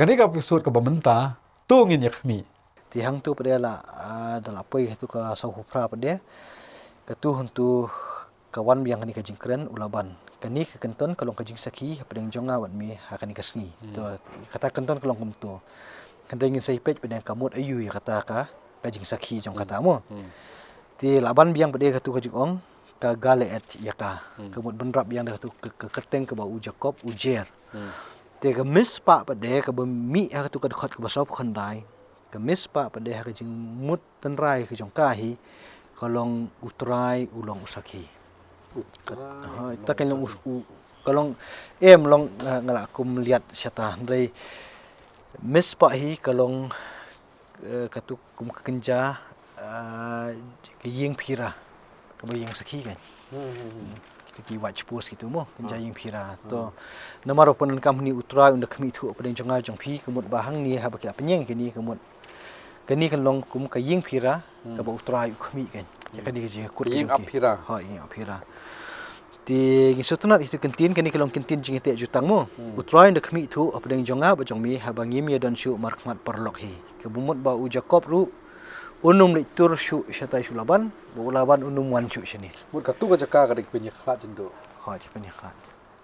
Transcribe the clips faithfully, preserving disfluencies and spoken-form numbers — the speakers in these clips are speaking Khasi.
Kane ka episode kaba mynta, to ngin ïa khmih. Te hangto pat de la, ah, da la poi hangto ka saw phew phra pat de. Kato hangto ka wan biang kane ka jingkren u Laban. Kane ka kynton ka long ka jingsakhi hapdeng jong nga bad me ha kane ka sngi. Hmm. To, kata kynton ka long kumto. Hynrei ngin sa ïa peit pat de ka mut aïu ïa kata ka, ka jingsakhi jong kata mo. Hmm. Te Laban biang pat de kato ka jingong, ka Galeed ïa ka. Hmm. Ka mut bynrap biang da kato ka, ka kyrteng kaba u Jakob u jer. Hmm. Te ka Mizpah pat de kaba mih ha kato ka dkhot kaba saw phew khyndai. Ka Mizpah pat de ha ka jingmut tynrai ka jong ka hi, ka long U Trai u long u sakhi. U Trai Ha, u ta long ka long u, sakhi. U, ka long, em long, eh, nga la kum liat shata, hynrei Mizpah hi ka long, eh, kato kum ka kynja, eh, ka ïing phira, kaba ïeng sakhi kan. Hmm, hmm, hmm. Kita ki watch post kito mo, kynja, ha, ïing phira. Hmm. To, namar ba pyndonkam hangne U Trai un da khmih thuh hapdeng jong nga jong phi, ka mut ba hangne haba ki la pynïeng kine, ka mut kane kan long kum ka ïing phira, hmm, kaba U Trai u khmih kan. Ïa kane ka jingkut ka ïing jong ap ki phira. Ha, ïing ap phira. Te ngin sngewtynnat ïa kito ki kyntien, kane ka long kyntien jingïateh jutang mo. Hmm. U Trai un da khmih thuh hapdeng jong nga bad jong me haba ngim ïadon shuh markhmat paralok hi. Kaba mut ba u Jakob ruh un ym leit tur shuh shatai sha u Laban, bad u Laban un ym wan shuh shane. Mut kato ka jaka ka dei ka pynïakhlad jynduh. Ha, ka pynïakhlad.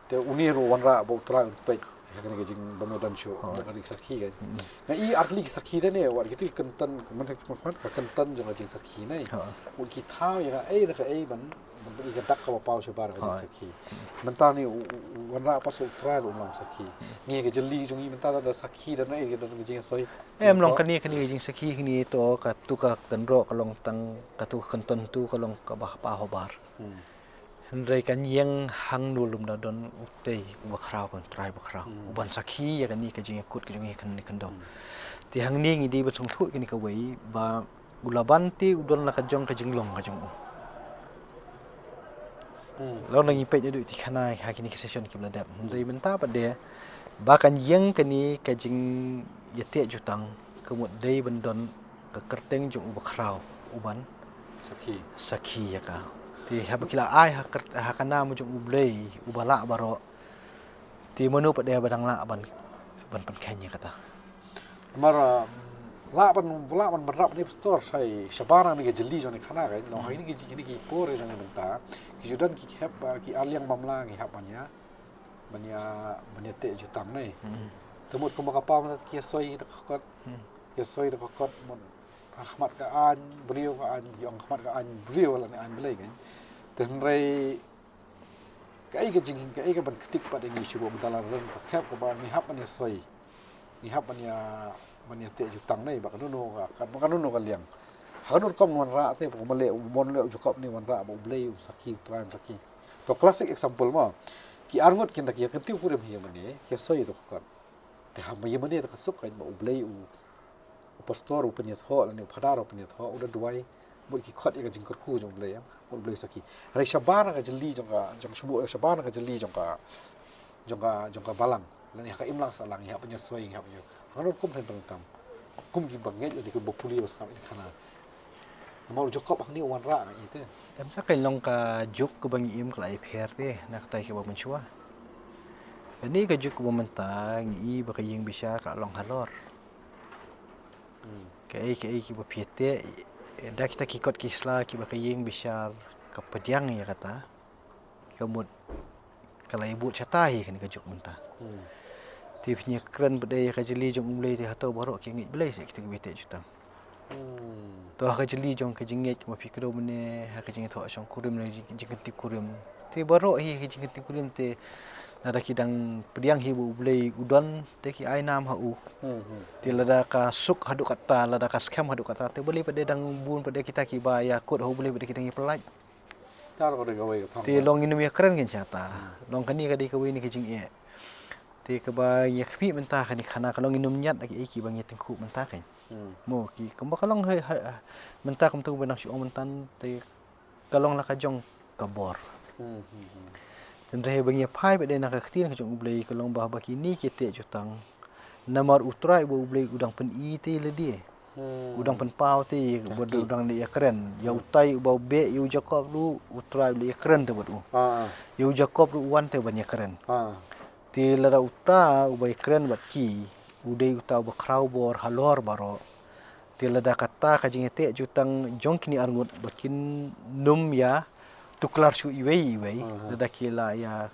Te une ruh u wanrah ba U Trai un peit ïa kane ka jingbym ïadon shuh, ha, ba ka jingsakhi kan. Mm. Nga i ar tylli ki sakhi de ne, wat kito ki kynton, man ka, man ka kynton jong ka jingsakhi ne. Ha. Mut ki thaw ïa kaei da kaei ban, ban i ka dak kaba paw shabar ka, ha, jingsakhi. Mynta ne u, u, u wanrah pat sa U Trai ruh un long sakhi. Ngi ka jylli jong ngi mynta da sakhi da ne, ka don ka jingsoi. Em long kane, kane ka jingsakhi kane to, kato ka kynroh ka long tang, kato ka kynton to ka long kaba paw shabar. Hmm. Hynrei kan ïeng hangno lymda don utei uba khraw, kan Trai ba khraw. Hmm. Uban sakhi ïa kane ka jingïakut ka jong ngi kane ka dong. Hmm. Te hangne ngi dei ban sngewthuh kane kawei ba u Laban te u don la ka jong ka jinglong ka jong u. Hmm. Long ngi peit naduh te khana ha kine ki session kiba la dep. Hmm. Hynrei mynta pat de ba kan ïeng kane ka jingïateh jutang ka mut dei ban don ka kyrteng jong uba khraw uban sakhi, sakhi ïa ka. Te haba ki la ai ha kyrt-, ha ka nam jong U Blei uba lah baroh. Te mano pat de ba dang lah ban, ban pynkheiñ ïa kata. Namar, um, lah ban, lah ban bynrap ne pastor, shai shabar na kane ka jylli jong kane ka khana kan. Long ha kine ki, kine ki por jong kane mynta ki ju don ki khep, uh, ki ar liang mamla ki hap ban ïa, ban ïa, ban ïateh jutang ne. Hmm. Te mut kumba ka paw mynta ki ïasoi da ka kot. Hmm. Ki ïasoi da ka kot mut ha khmat ka aiñ briew, ka aiñ, ki ong khmat ka aiñ briew lane aiñ Blei kan. Te hynrei kaei ka jing, kaei kaban ktik pat ïa ngi shuh ba mynta la don ka khep kaba ngi hap ban ïasoi. Ngi hap ban ïa, ban ïateh jutang ne ba kano kano ka, ka, ba kano kano ka liang. Ha kano rukom wanrah te, ba kumba leh, u mon leh u Jakob ne wanrah ba U Blei u sakhi, U Trai u sakhi. To classic example mo. Ki arngut kin da ki ïa kyntiew kurim hi ïa mane, ki ïasoi ïa ka kot. Te haba ïa mane da ka suk kan ba U Blei u, u pastor u pynïathoh lane u phadar u pynïathoh, u da duwai, mut ki khot ïa ka jingkyrkhu jong U Blei, em, mut U Blei u sakhi. Hynrei shabar na ka jylli jong ka, jong shu, shabar na ka jylli jong ka, jong ka, jong ka balang lane ha ka imlang sahlang, ngi hap ban ïasoi, ngi hap ban ïa, ha kano rukom thaiñ pynlong tam. Kum kiba ngeit lane kumba pule ba sngap ïa kane ka khana. Namar u Jakob hangne u wanrah ïa te. Em, ka kan long ka juk kaba ngi im ka la ïapher te na katai kaba mynshuwa. Kane ka juk kaba mynta ngi i ba ka ïing bishar ka long halor. Hmm. Kaei kaei kiba phi ïateh, da kita ki kot ki sla kiba ka ïing bishar ka pdiang ïa kata. Ka mut ka la ïabud shata hi kane ka juk mynta. Hmm. Te phin ïakren pat de ïa ka jylli jong U Blei te hato baroh ki ngeit Blei seh kita kiba ïateh jutang. Hmm. To ha ka jylli jong ka jingngeit kaba phi kdew mynne ha ka jingthoh shongkurim ne jing, jingkynti kurim. Te baroh hi ka jingkynti kurim te lada ki dang pdiang hi ba U Blei u don te ki ai nam ha u. Hmm, hmm. Te lada ka suk haduh katta, lada ka skhem haduh katta te balei pat de dang bun pat de kita kiba ïakut ha U Blei pat de ki dang ïapyllait. Te long nginym ïakren kein shata. Hmm. Long kane ka dei kawei na ka jingeh. Te kaba ngi ïa khmih mynta kane ka khana ka long nginym ñiad da kiei kiba ngi ïa tyngkhuh mynta kein. Hmm. Mo ki kumba ka long ha, ha, mynta kumta ba nang shu ong mynta te ka long la ka jong ka bor. Hmm, hmm, hmm. Tynrai ba ngi ïa phai pat de na ka ktien ka jong U Blei ka long ba haba kine ki ïateh jutang. Namar U Trai uba U Blei u dang pyni te lade. Hmm. U dang pynpaw te, u dang leh ïakren. Ïa utai uba beh ïa u Jakob ruh, U Trai u leh ïakren te bad u. Ah, ah. Ïa u Jakob ruh u wan te ban ïakren. Ah. Te lada uta uba ïakren bad ki, u dei uta uba khraw bor halor baroh. Te lada kata ka jingïateh jutang jong kine arngut ba kin nym ïa tuklar shuh iwei ïa iwei. Aha. Lada ki la ïa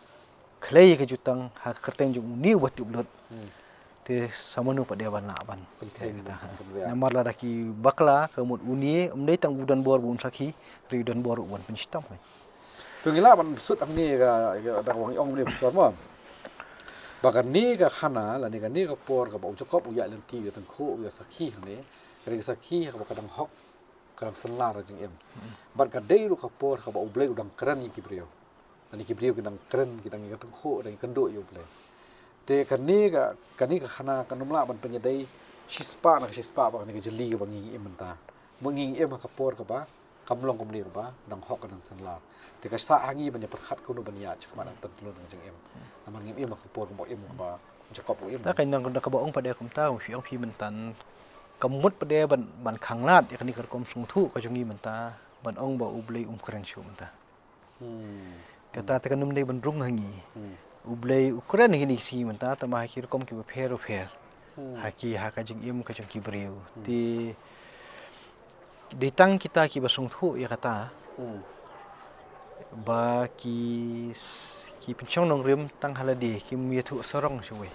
khlei ka jutang ha ka kyrteng jong une uba tip lut. Hmm. Te sa mano pat de ban lah ban. Pyntheng, kata. Pyntheng, ha. Namar lada ki bakla ka mut une um dei tang u don bor ba un sakhi, hynrei u don bor ruh ban pynshitom. To ngi lah ban sut hangne ka, ka da ka wang ong ne pastor mo. Ba kane ka khana lane kane ka por kaba u Jakob u ïaid lynti u ïa tyngkhuh u ïa sakhi hangne. Ka dei ka sakhi kaba ka dang hok, ka dang synlar ha jingim. Hmm. Bad ka dei ruh ka por kaba U Blei u dang kren ïa ki briew. Lane ki briew ki dang kren, ki dang ïa tyngkhuh, dang ïa kynduh ïa U Blei. Te kane ka, kane ka khana kan ym lah ban pynïadei shispah na ka shispah bad kane ka jylli kaba ngi im mynta. Ba ngi im ha ka por kaba kam long kumne kaba dang hok ka dang synlar. Te ka sah ha ngi ban ïa pyrkhat kumno ban ïaid shakhmat na ka tyntlun ka jingim. Namar ngim im ha ka por kaba im kaba Jakob u im. Ta ka nang da kaba ong pat de kumta, u phi ong phi mynta. Ka mut pat de ban, ban khanglad ïa kane ka rukom sngewthuh ka jong ngi mynta, ban ong ba U Blei um kren shuh mynta. Hmm. Kata te kan ym dei ban rung ha ngi. Hmm. U Blei u kren ha kine ki sngi mynta, tangba ha ki rukom kiba pher u pher. Hmm. Ha ki, ha ka jingim ka jong ki briew. Hmm. Te dei tang kita kiba sngewthuh ïa kata. Hmm. Ba ki s-, ki pynshong nongrim tang ha lade kim ïathuh sarong shawei.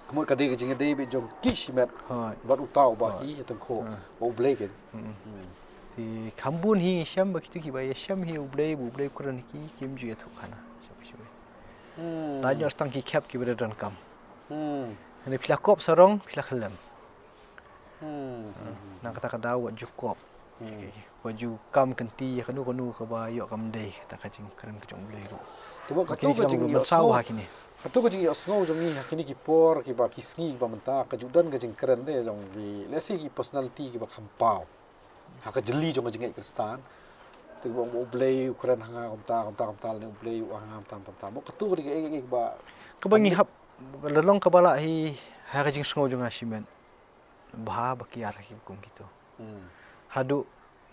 Ka mut ka dei ka jingïadei beit jong ki shimet. Hooid. Bad uta uba ki ïa tyngkhuh. Hooid. Ba U Blei ken. Hmm. Hmm. Te kham bun hi ngi shem ba kito kiba ïa shem hi U Blei, ba U Blei u kren ha ki, kim ju ïathuh khana. Shawei shawei. Hmm. Lait noh tang ki khep kiba da donkam. Hmm. Hynrei phi la kop sarong, phi la khyllem. Hmm. Hmm. Na kata ka daw wat ju kop. Hmm. Wat ju kam kynti ïa kano kano kaba ïoh kam dei, kata ka jingkren ka jong U Blei ruh. Te ba katu ka jingïohsngew ha kine. Katu ka jingïohsngew jong ngi ha kine ki por kiba ki sngi kiba mynta, ka ju don ka jingkren de jong ki, let's say, ki personality kiba kham paw ha ka jylli jong ka jingngeit Khristan. Te ba U Blei u kren ha nga kumta kumta kumta, lane U Blei u ong ha nga kumta kumta. Mo katu ka dei ka, ka, ka ba kaba ngi hap, la long kaba lah hi ha ka jingsngew jong nga shimet. Bha ba kiar hi kum kito. Hmm. Haduh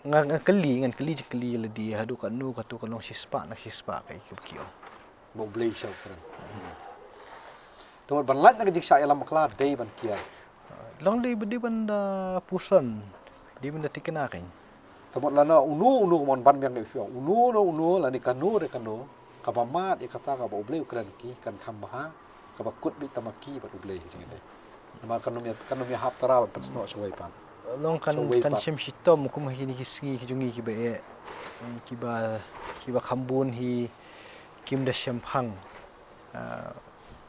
nga, nga kylli, ngan kylli jingkylli lade, haduh katno katu ka long shispah na shispah kaei kaba ki ong. Ba U Blei u shah kren. Hmm. Te wat ban lait na ka jingshah ïalam bakla dei ban kiar. Long dei ba dei ban da puson, dei ban da tikna kein. Te mut lano uno uno mon ban biang dei u shong. Uno uno uno lane kano re kano. Kaba mad ïa kata kaba U Blei u kren ki kan kham bha. Kaba kut beit tang ma ki bad U Blei jingïadei. Namar kan ym ïa, kan ym ïahap tara ban pynsnoh shawei pat. Long kan, shawei kan pat. Shem shitom kum ha kine ki sngi ki jong ngi kiba eh. Kiba, kiba kham bun hi kim da shem phang. Ah,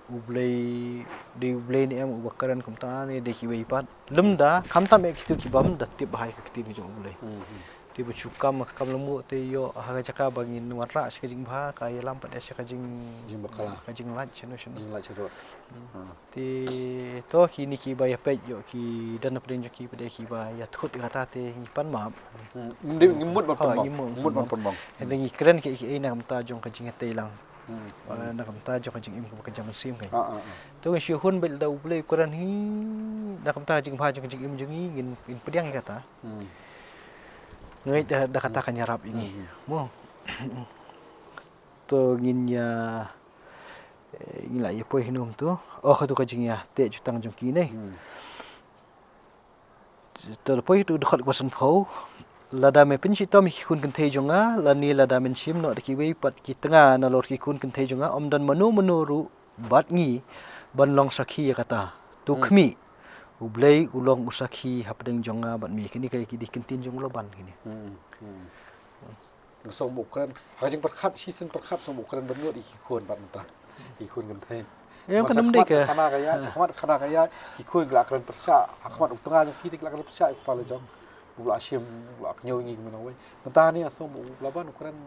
U Blei, dei U Blei ne em uba kren kumta ne dei kiwei pat. Lymda, khamtam eh kito kibym da tip bha ïa ka ktien ka jong U Blei. Hmm, hmm. Te ba shu kam, kam lyngngoh te ïoh ha ka jaka ba ngin wanrah sha ka jingbha, ka ïalam pat de sha ka jing, jingbakla. Ka jinglait shano shano. Jinglait sharud. Hmm. Hmm. Te to kine kiba ïa peit ïoh ki don na pdeng jong ki pat de kiba ïa thut ïa kata te ngi pan map. Hmm. Ngi mut ban pan map. Ngi mut ban pan map. Hynrei ngi kren kiei kiei na ka bynta jong ka jingïatei lang. Hmm. Eh, na ka bynta jong ka jingim kaba kynja mynsiem kein. Ah, ah, ah. To ngi shu hun beit da U Blei u kren hi na ka bynta ka jingbha jong ka jingim jong ngi, ngin, ngin pdiang ïa kata. Hmm. Ngeit da, da kata kan ïarap ïa ngi. Hmm, hmm. Mo. To ngin ïa, eh, ngin la ïa poi hi kum to. Oh, katu ka jingïateh jutang jong ki ne. Hmm. To la poi to dkhot kaba sanphew. Lada me pynshitom ïa ki khun kynthei jong nga, lane lada men shim noh da kiwei pat ki tnga nalor ki khun kynthei jong nga, ym don mano mano ruh bad ngi ban long sakhi ïa kata. To khmih, U Blei u long u sakhi hapdeng jong nga bad me. Kine ki dei ki ktien jong u Laban kine. Hmm, hmm. Nga sngew ba u kren ha ka jingpyrkhat, shisien pyrkhat sngew ba u kren bynriew ïa ki khun bad mynta ïa ki khun kynthei. Em, kan ym dei ka khana ka ïaid, shakhmat khana ka ïaid ki khun ki la kren pyrshah, ha khmat u tnga jong ki te ki la kren pyrshah ïa u kpa la jong. U la shim, u la kñiew ïa ngi kumno wei. Mynta ne nga sngew ba u Laban u kren.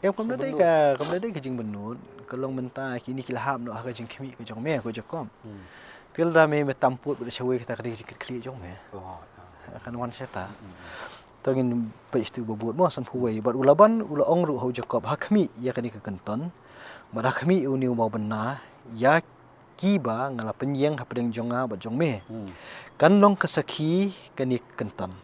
Em, kam da dei ka, kam da dei ka jingbynnud, ka long mynta kine ki la hap noh ha ka jingkhmih ka jong me, ko Jakob. Hmm. Te lada me, me tam pud bad shawei kata ka dei ka jingkitkhlieh jong me. Oh, ya. Kan wan shata. Hmm, hmm. To ngin peit shuh ba bud mo, sanphew wei. Bad u Laban u la ong ruh ha u Jakob, ha khmih ïa kane ka kynton. Bad ha khmih ïa une u mawbynna ïa kiba nga la pynïeng hapdeng jong nga bad jong me. Hmm. Kan long ka sakhi kane ka kynton.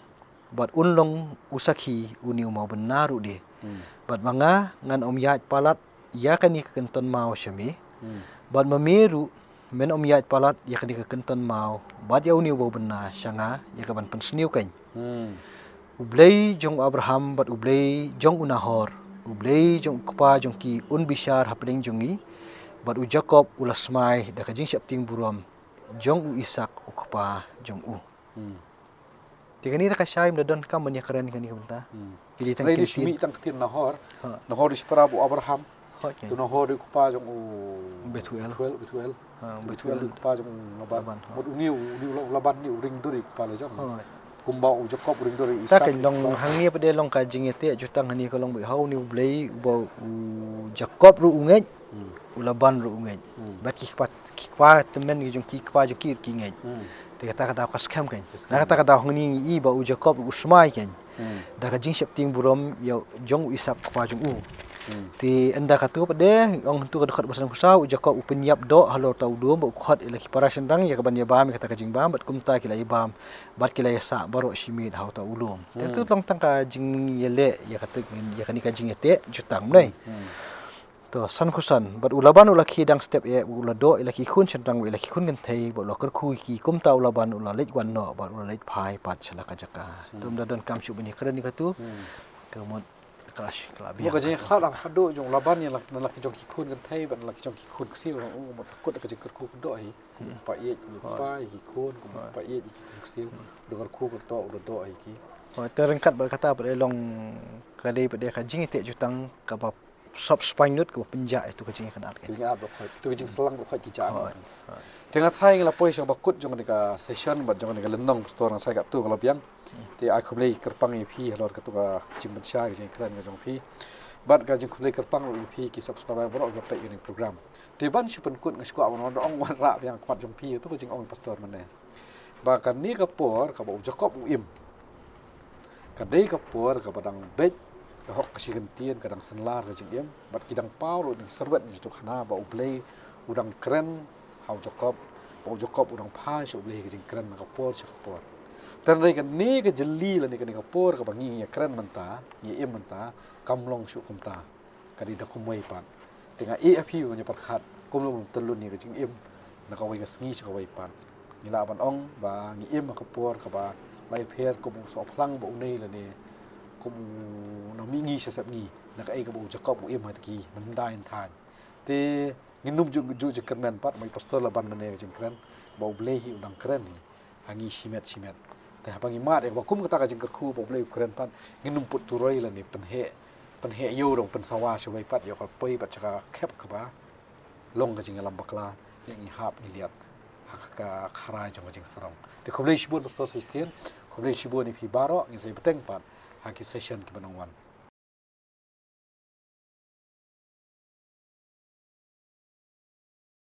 Bad un long u sakhi une u mawbynna ruh de. Hmm. Bad ma nga ngan ym ïaid palat ïa kane ka kynton maw sha me. Hmm. Bad ma me ruh Men ym ïaid palat ïa kane ka kynton maw, bad ïa une u bynna sha nga, ïa ka ban pynsniew kein. Hmm. U Blei jong u Abraham, bad u Blei jong u Nahor, u Blei jong u kpa jong ki un bishar hapdeng jong ngi, bad u Jakob u la smai da ka jingsheptieng burom jong u Isak u kpa jong u. Hmm. Te kane te ka shai ym da donkam ban ïakren kane ka bynta. Hmm. Ki dei tang ktien. Nahor. Ha. Nahor dei u shipara u Abraham. Ha, okay. Te Nahor dei u kpa jong u Bethuel. Bethuel, Bethuel. Ha, Bethuel dei u kpa jong u Laban. Laban, ha. Mut une u, une u Laban une u ring dur ïa u kpa la jong. Ha. Kumba u Jakob u ring dur ïa u Isak. Te ka long hangne pat de long ka jingïateh jutang hangne ka long beit ha une u Blei uba u Jakob ruh u ngeit. Hmm. U Laban ruh u ngeit. Hmm. Bad ki kpa, ki kpa tymmen ki jong ki, kpa jong ki ruh ki ngeit. Hmm. Te kata ka daw ka skhem kein. Ka skhem. Na kata ka daw hangne ngi i ba u Jakob u smai kein. Hmm. Da ka jingsheptieng burom ïa jong u Isak kpa jong u. Hmm. Te ynda katu pat de, ong hangtu ka dkhot ba san phew saw, u Jakob u pynïap doh halor uta u lum, bad u khot ïa la ki para shynrang ïa ka ban ïabam ïa kata ka jingbam, bad kumta ki la ïabam, bad ki la ïasah baroh shi miet ha uta u lum. Te Hmm. tu long tang ka jingïaleh ïa kata, ïa kane ka jingïateh jutang, ym dei. Hmm. To, san phew san, bad u Laban u la khie dang step eh, u la doh ïa la ki khun shynrang, ïa la ki khun kynthei, bad u la kyrkhu ïa ki, kumta u Laban u la leit wan noh, bad u la leit phai pat sha la ka jaka. Hmm. Te ym da donkam shuh ban ïakren ïa katu. Hmm. Ka mut ka la sh-, ka la biang. Ka jingïakhlad haduh jong u Laban ïa la, na la ki jong ki khun kynthei, bad na la ki jong ki khun ksiew, u mut ka kut ka jingkyrkhu ka doh hi. Kum u kpa ïeit, kum u kpa ïa ki khun, kum u kpa ïeit ïa ki khun ksiew. U da kyrkhu ka doh, u da doh ïa ki. Oh, te ryngkat bad kata pat de long ka dei pat de ka jingïateh jutang kaba sop spine nut kaba pynjah ïa tu ka jingïakynad. Ka jingïakynad ba khoit, tu ka jingslang ba khoit ki jah. Hooid, hooid. Te nga tharai ngi la poi sha ba kut jong kane ka session bad jong kane ka lynnong pastor, nga tharai katu ka la biang. Hmm. Te ai khublei kyrpang ïa phi halor katu ka jingpynshai ka jingkren ka jong phi. Bad ka jingkhublei kyrpang ruh ïa phi ki subscriber baroh kiba peit ïa kane ka program. Te ban shu pynkut nga shu kwah ban ong wanrah biang ha khmat jong phi ïa tu ka jingong pastor mynne. Ba kane ka por kaba u Jakob u im, ka dei ka por kaba dang beit, ka hok ka shi kyntien ka dang synlar ka jingim, bad ki dang paw ruh na ki syrwet na ki jutuk khana ba u Blei u dang kren ha u Jakob, ba u Jakob u dang phai sha u Blei ha ka jingkren na ka por sha ka por. Te hynrei kane ka jylli lane kane ka por kaba ngi ïakren mynta, ngi im mynta, kam long shuh kumta. Ka dei da kumwei pat. Te nga ïa phi ban ïa pyrkhat kumno ban tyllun ïa ka jingim na kawei ka sngi sha kawei pat. Ngi lah ban ong ba ngi im ha ka por kaba la ïapher kum u sohphlang ba u nei lane kum u nongmih ngi sha sepngi, na kaei kaba u Jakob u im ha ki myndai thaiñ. Te ngin ym ju, ju jingkyrmen pat, ma i pastor la ban mynne ka jingkren ba u Blei hi u dang kren hi ha ngi shimet shimet. Te haba ngi mad ïa kaba kum kata ka jingkyrkhu ba u Blei u kren pat, ngin ym put turoi lane pynheh, pynheh ïew dong pynsawa shawei pat ïa ka poi bad sha ka khep kaba long ka jingïalam bakla, ïa ngi hap ngi liat ha ka, ka kharai jong ka jingsarong. Te khublei shibun pastor sa shisien, khublei shibun ïa phi baroh, ngin sa ïa bteng pat ha ki session kiba nang wan.